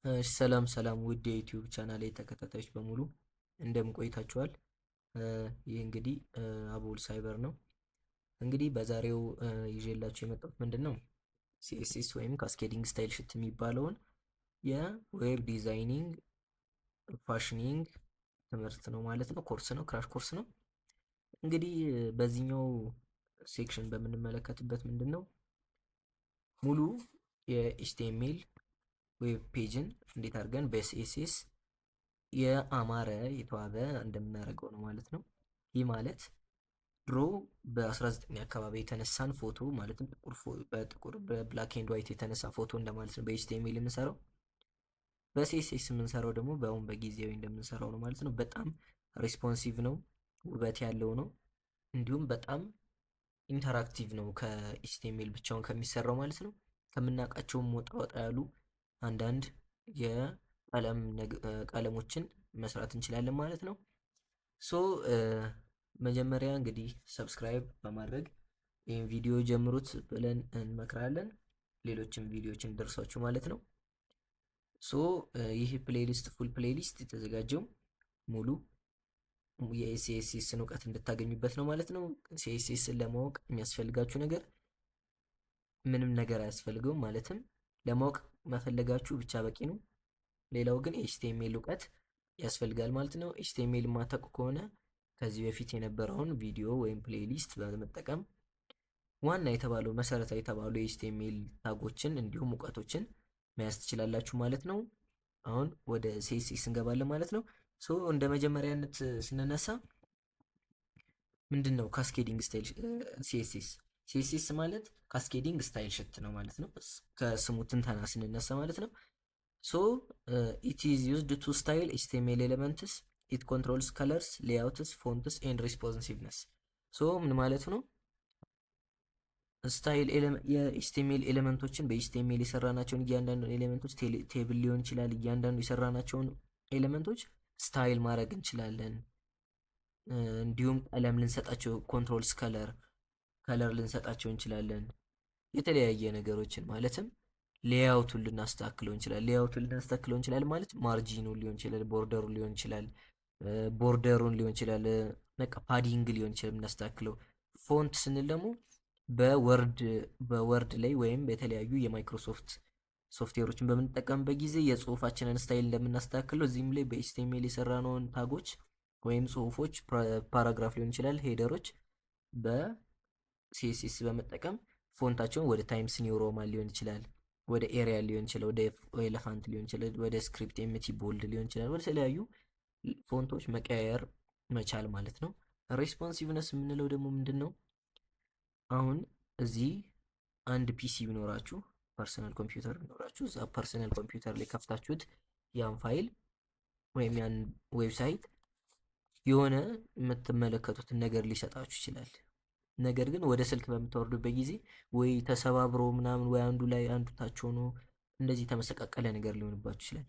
እሺ ሰላም ሰላም ውድ የ YouTube ቻናል ተከታታዮች በሙሉ እንደምን ቆይታችኋል? ይህ እንግዲህ አቦል ሳይበር ነው። እንግዲህ በዛሬው ይዤላችሁ የመጣሁት ምንድን ነው CSS ወይም cascading style sheet የሚባለውን የ web designing fashioning ትምህርት ነው ማለት ነው። ኮርስ ነው፣ crash course ነው። እንግዲህ በዚህኛው section በምንመለከትበት ምንድን ነው ሙሉ የ HTML web page ን እንዴት አድርገን በ CSS የአማረ የተዋበ እንደምናደርገው ነው ማለት ነው። ይህ ማለት ድሮ በ19 አካባቢ የተነሳን ፎቶ ማለትም ጥቁር በጥቁር በ black and white የተነሳ ፎቶ እንደማለት ነው በ HTML የምንሰራው። በ CSS የምንሰራው ደግሞ በአሁን በጊዜያዊ እንደምንሰራው ነው ማለት ነው። በጣም responsive ነው፣ ውበት ያለው ነው። እንዲሁም በጣም interactive ነው ከ HTML ብቻውን ከሚሰራው ማለት ነው። ከምናውቃቸውም ወጣ ወጣ ያሉ አንዳንድ የቀለም ቀለሞችን መስራት እንችላለን ማለት ነው። So መጀመሪያ እንግዲህ subscribe በማድረግ ይህን ቪዲዮ ጀምሩት ብለን እንመክራለን። ሌሎችም ቪዲዮዎች እንዲደርሷችሁ ማለት ነው። So ይህ playlist full playlist የተዘጋጀው ሙሉ የ CSS ን እውቀት እንድታገኙበት ነው ማለት ነው። CSS ን ለማወቅ የሚያስፈልጋችሁ ነገር ምንም ነገር አያስፈልገውም። ማለትም ለማወቅ መፈለጋችሁ ብቻ በቂ ነው። ሌላው ግን HTML እውቀት ያስፈልጋል ማለት ነው። HTML የማታውቁ ከሆነ ከዚህ በፊት የነበረውን ቪዲዮ ወይም playlist በመጠቀም ዋና የተባለው መሰረታዊ የተባሉ የ HTML tag ኦችን እንዲሁም እውቀቶችን መያዝ ትችላላችሁ ማለት ነው። አሁን ወደ CSS እንገባለን ማለት ነው። So እንደ መጀመሪያነት ስንነሳ ምንድን ነው cascading style CSS? CSS ማለት cascading style sheet ነው ማለት ነው። ከስሙ ትንተና ስንነሳ ማለት ነው። So it is used to style HTML elements. It controls colors, layouts, fonts and responsiveness። So ምን ማለት ነው? Style የ HTML element ኦችን በ HTML የሰራናቸውን እያንዳንዱን element ኦች table ሊሆን ይችላል። እያንዳንዱ የሰራናቸውን element ኦች style ማድረግ እንችላለን። እንዲሁም ቀለም ልንሰጣቸው controls color ልንሰጣቸው እንችላለን። የተለያየ ነገሮችን ማለትም layout ኡን ልናስተካክለው እንችላለን። Layout ኡን ልናስተካክለው እንችላለን ማለት margin ኑን ሊሆን ይችላል፣ border ኡን ሊሆን ይችላል፣ border ኡን ሊሆን ይችላል፣ በቃ padding ሊሆን ይችላል የምናስተካክለው። Font ስንል ደግሞ በ Word ላይ ወይም በተለያዩ የማይክሮሶፍት ሶፍትዌሮችን በምንጠቀምበት ጊዜ የጽሁፋችንን style እንደምናስተካክለው እዚህም ላይ በ HTML የሰራነውን tag ኦች ወይም ጽሁፎች paragraph ሊሆን ይችላል፣ header ኦች በ CSS በመጠቀም font ኣቸውን ወደ Times New Roman ሊሆን ይችላል፣ ወደ Arial ሊሆን ይችላል፣ ወደ Elephant ሊሆን ይችላል፣ ወደ Script MT Bold ሊሆን ይችላል፣ ወደ ተለያዩ font ኦች መቀያየር መቻል ማለት ነው። Responsiveness የምንለው ደግሞ ምንድን ነው? አሁን እዚህ አንድ PC ቢኖራችሁ፣ personal computer ቢኖራችሁ፣ እዛ personal computer ላይ ከፍታችሁት ያን ፋይል ወይም ያን website የሆነ የምትመለከቱትን ነገር ሊሰጣችሁ ይችላል። ነገር ግን ወደ ስልክ በምታወርዱበት ጊዜ ወይ ተሰባብሮ ምናምን ወይ አንዱ ላይ አንዱ ታች ሆኖ እንደዚህ ተመሰቃቀለ ነገር ሊሆንባችሁ ይችላል።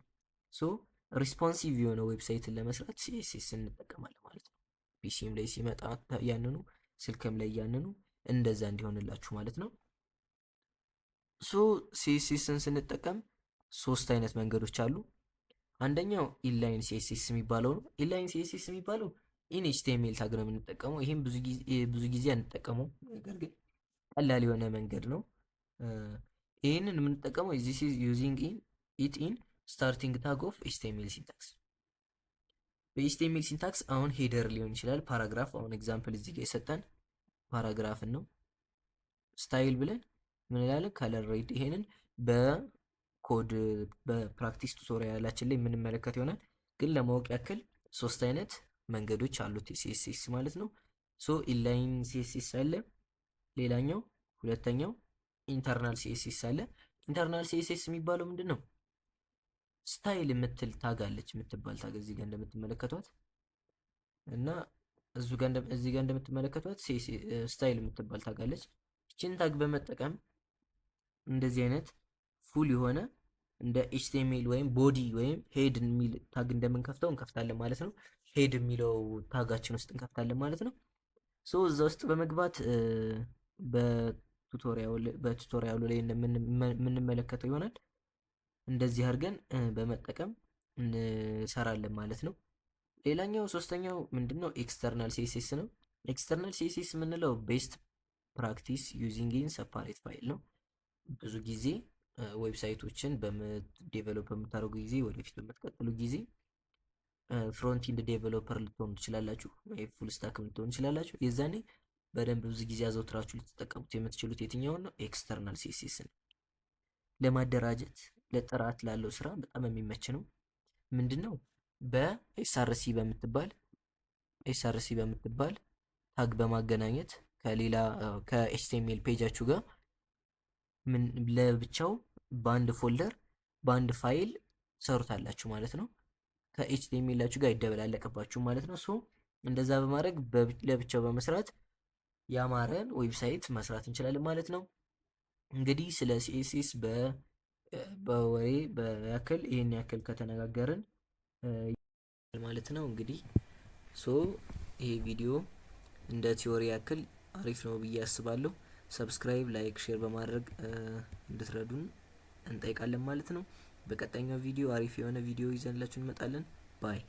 So responsive የሆነ website ን ለመስራት CSS እንጠቀማለን ማለት ነው። PC ም ላይ ሲመጣ ያንኑ፣ ስልክም ላይ ያንኑ እንደዛ እንዲሆንላችሁ ማለት ነው። So CSS ን ስንጠቀም ሶስት አይነት መንገዶች አሉ። አንደኛው inline CSS የሚባለው ነው። Inline CSS የሚባለው in HTML tag ነው የምንጠቀመው። ይህም ብዙ ጊዜ አንጠቀመው፣ ነገር ግን ቀላል የሆነ መንገድ ነው። ይህንን የምንጠቀመው this is using in it in starting tag of HTML syntax። በ HTML syntax አሁን header ሊሆን ይችላል፣ paragraph። አሁን example እዚህ ጋር የሰጠን paragraph ን ነው። Style ብለን ምን እንላለን? Color red። ይሄንን በ code በ practice tutorial ኣችን ላይ የምንመለከት ይሆናል። ግን ለማወቅ ያክል ሶስት አይነት መንገዶች አሉት CSS ማለት ነው። So inline CSS አለ። ሌላኛው ሁለተኛው internal CSS አለ። Internal CSS የሚባለው ምንድን ነው? Style የምትል tag አለች የምትባል tag እዚህ ጋር እንደምትመለከቷት እና እዚህ ጋር እንደምትመለከቷት style የምትባል tag አለች። ይችን tag በመጠቀም እንደዚህ አይነት full የሆነ እንደ HTML ወይም body ወይም head የሚል tag እንደምንከፍተው እንከፍታለን ማለት ነው። Head የሚለው tag ኣችን ውስጥ እንከፍታለን ማለት ነው። So እዛ ውስጥ በመግባት በ tutorial ኡ ላይ የምንመለከተው ይሆናል። እንደዚህ አድርገን በመጠቀም እንሰራለን ማለት ነው። ሌላኛው ሶስተኛው ምንድነው? External CSS ነው። External CSS የምንለው best practice using in separate file ነው። ብዙ ጊዜ website ኦችን develop በምታደርጉ ጊዜ፣ ወደፊት በምትቀጥሉ ጊዜ front end developer ልትሆኑ ትችላላችሁ፣ ወይ full stack ልትሆኑ ትችላላችሁ። የዛኔ በደንብ ብዙ ጊዜ አዘውትራችሁ ልትጠቀሙት የምትችሉት የትኛውን ነው? External CSS ነው። ለማደራጀት፣ ለጥራት ላለው ስራ በጣም የሚመች ነው። ምንድነው? በ src በምትባል tag በማገናኘት ከሌላ ከ HTML page ኣችሁ ጋር ምን ለብቻው በአንድ folder፣ በአንድ ፋይል ሰሩታላችሁ ማለት ነው። ከ HTML ኣችሁ ጋር አይደበላለቅባችሁም ማለት ነው። So እንደዛ በማድረግ ለብቻው በመስራት ያማረን website መስራት እንችላለን ማለት ነው። እንግዲህ ስለ CSS በወሬ በያክል ይህን ያክል ከተነጋገርን ማለት ነው። እንግዲህ so ይሄ ቪዲዮ እንደ theory ያክል አሪፍ ነው ብዬ አስባለሁ። Subscribe፣ like፣ share በማድረግ እንድትረዱን እንጠይቃለን ማለት ነው። በቀጣይኛው ቪዲዮ አሪፍ የሆነ ቪዲዮ ይዘንላችሁ እንመጣለን። Bye.